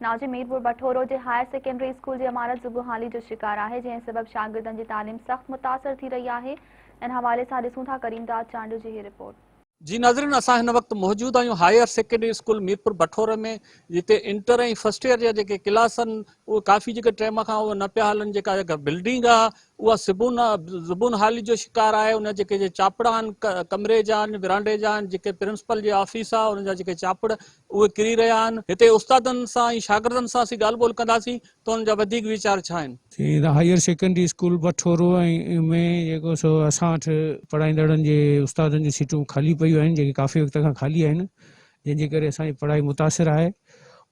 ناظرين ميرپور بٺورو جي higher secondary school جي عمارت زبون حالي جو شڪار آهي جنهن سبب شاگردن جي تعليم سخت متاثر ٿي رهي آهي ان حوالي سان ڏسون ٿا ڪريم داد چانڊيو جي هي رپورٽ. جي ناظرين اسان هن وقت موجود آهيون higher secondary school Mirpur Bathoro ۾ جتي انٽر ۽ فرسٽ ايئر جا جيڪي ڪلاس آهن اهي ڪافي جيڪي ٽيم کان اهي نه پيا هلن جيڪا جيڪا بلڊنگ آهي اها سبون زبون حالي جو شڪار آهي ان جيڪي جي چاپڙا آهن ڪمري جا آهن ورانڊي جا آهن جيڪي پرنسپل جي آفيس آهي ان جا جيڪي چاپڙ اهي ڪري رهيا آهن هتي استادن سان ۽ شاگردن سان اسين ڳالهه ٻولهه ڪنداسين ته انهن جا وڌيڪ ويچار ڇا آهن. سي هائير سيڪنڊري اسڪول بٺورو ۽ ۾ جيڪو سو اسان وٽ پڙهائيندڙن جي استادن جون سيٽون خالي پيون آهن جيڪي ڪافي وقت کان خالي آهن جنهن جي ڪري اسان جي پڙهائي متاثر آهي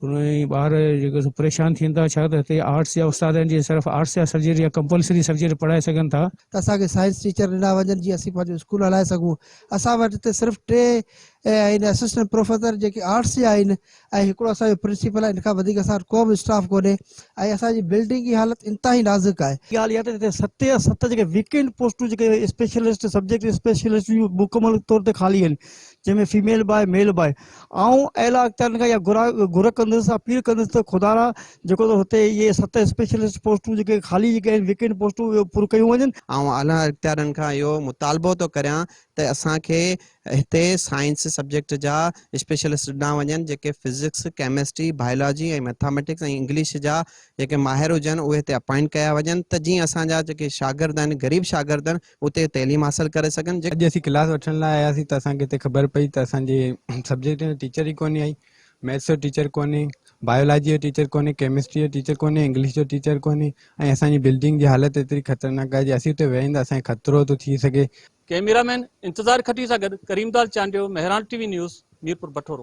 ان ۾ ٻار جيڪو سو پريشان ٿين ٿا ڇا ته هتي آرٽس جا استاد آهن جيڪي صرف آرٽس جا سبجيڪٽ يا ڪمپلسري سبجيڪٽ پڙهائي سگهن ٿا. ته اسان کي سائنس ٽيچر ڏنا وڃن جيئن اسين پنهنجو اسڪول هلائي سگهون اسان وٽ هتي صرف ٽي آهن اسسٽنٽ پروفيسر جيڪي آرٽس جا آهن ۽ هڪڙو اسان جو پرنسپل آهي ان کان وڌيڪ اسان وٽ ڪو به اسٽاف ڪونهي ۽ اسان جي بلڊنگ جي حالت انتهائي نازڪ آهي. ڳالهه اها ته هتي ست يا ست جيڪي ويڪنٽ پوسٽون جيڪي اسپيشلسٽ سبجيڪٽ اسپيشلسٽ جون مڪمل طور تي خالي آهن جنهن ۾ فيميل به آهي ميل به آهي آئون اعليٰ اختيارين کان اها گهر ڪندس اپيل ڪندس ته خدارا جيڪو ته هتي اهي ست اسپيشلسٽ پوسٽون جيڪي خالي جيڪي آهن ويڪنٽ پوسٽون اهي پر ڪيون وڃن. آئون اعليٰ اختيارين کان اهو مطالبو ٿو ڪريان ته اسان کي هتي سائنس سبجيڪٽ جا اسپيشلسٽ ڏنا وڃن جيڪي physics, chemistry, biology ۽ mathematics ۽ English جا جيڪي ماهر هجن اهي هتي اپائنٽ ڪيا وڃن ته جيئن اسان جا جيڪي شاگرد آهن غريب شاگرد آهن اتي تعليم حاصل ڪري سگهن. اڄ اسين ڪلاس وٺڻ لاء آياسين ته اسان کي هتي خبر پئي ته اسان جي سبجيڪٽ جو ٽيچر ئي ڪونهي آئي ميٿس جو ٽيچر ڪونهي بايولاجي جو ٽيچر ڪونهي ڪيمسٽري جو ٽيچر ڪونهي انگلش جو ٽيچر ڪونهي ۽ اسان جي بلڊنگ جي حالت ايتري خطرناڪ آهي جي اسين اتي ويهين ته اسان کي خطرو ٿو ٿي سگهي. ڪئميرا مين انتظار کٽي سان گڏ Karimdad Chandio, Mehran T V news, Mirpur Bathoro.